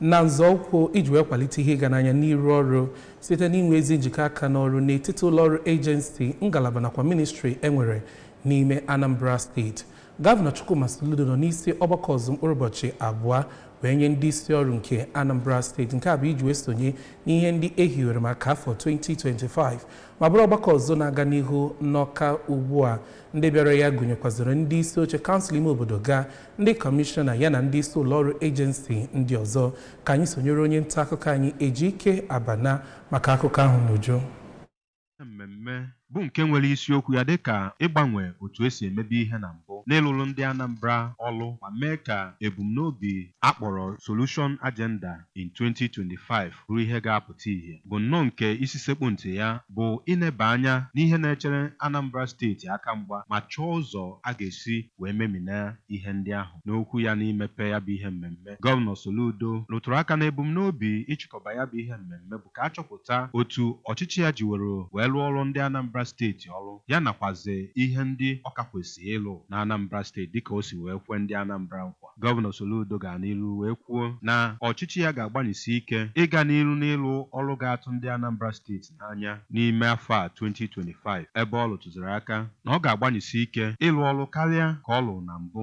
Na nzọụkwụ iji wee kwalite ihe ịga n'anya n'iru ọrụ site n'inwe ezi njikọ aka n'ọrụ n'etiti ụlọọrụ agency, ngalaba nakwa ministry enwere n'ime Anambra Steeti, Gọvanọ Chukwuma Soludo nọ n'isi ọgbakọ ọzọ mkpụrụ ụbọchị 2 wee nye ndị isi ọrụ nke Anambra Steeti. Nke a bụ iji wee sonye n'ihe ndị e hiwere maka afọ 2025, ma bụrụ ọgbakọ ọzọ na-aga n'ihu n'Ọka ugbu a. Ndị bịara ya gụnyekwaziri ndị isi oche kansụl ime obodo ga, ndị kọmishọna ya na ndị isi ụlọọrụ agency ndị ọzọ. Ka anyị sonyere onye nta akụkọ anyị, Ejike Abana, maka akụkọ ahụ n'uju. Mmemme bụ nke nwere isiokwu ya dịka ịgbanwe otu esi emebe ihe na mbụ n'ịlụrụ ndị Anambra ọlụ ma mee ka ebumnobi akpọrọ Solution Agenda in 2025 bụrụ ihe ga-apụta ìhè, bụ nnọọ nke isi sekpu ntị ya bụ ineba anya n'ihe na-echere Anambra Steeti aka mgba ma chọọ ụzọ a ga-esi wee memina ihe ndị ahụ. N'okwu ya n'imepe ya bụ ihe mmemme, Gọvanọ Soludo rụtụrụ aka na ebumnobi ịchịkọba ya bụ ihe mmemme bụ ka a chọpụta otu ọchịchị ya jiworo wee lụọ ọrụ ndị Anambra Steeti ọrụ ya, nakwazi ihe ndị ọ ka kwesịrị ịlụ na Anambra Steeti dịka o si wee kwe ndị Anambra nkwa. Gọvanọ Soludo gara n'iru wee kwuo na ọchịchị ya ga-agbanyesi ike ịga n'iru n'ịlụ ọrụ ga-atụ ndị Anambra Steeti n'anya n'ime afọ a 2025, ebe ọ rụtụziri aka na ọ ga-agbanyesi ike ịlụ ọrụ karịa ka ọ lụrụ na mbụ.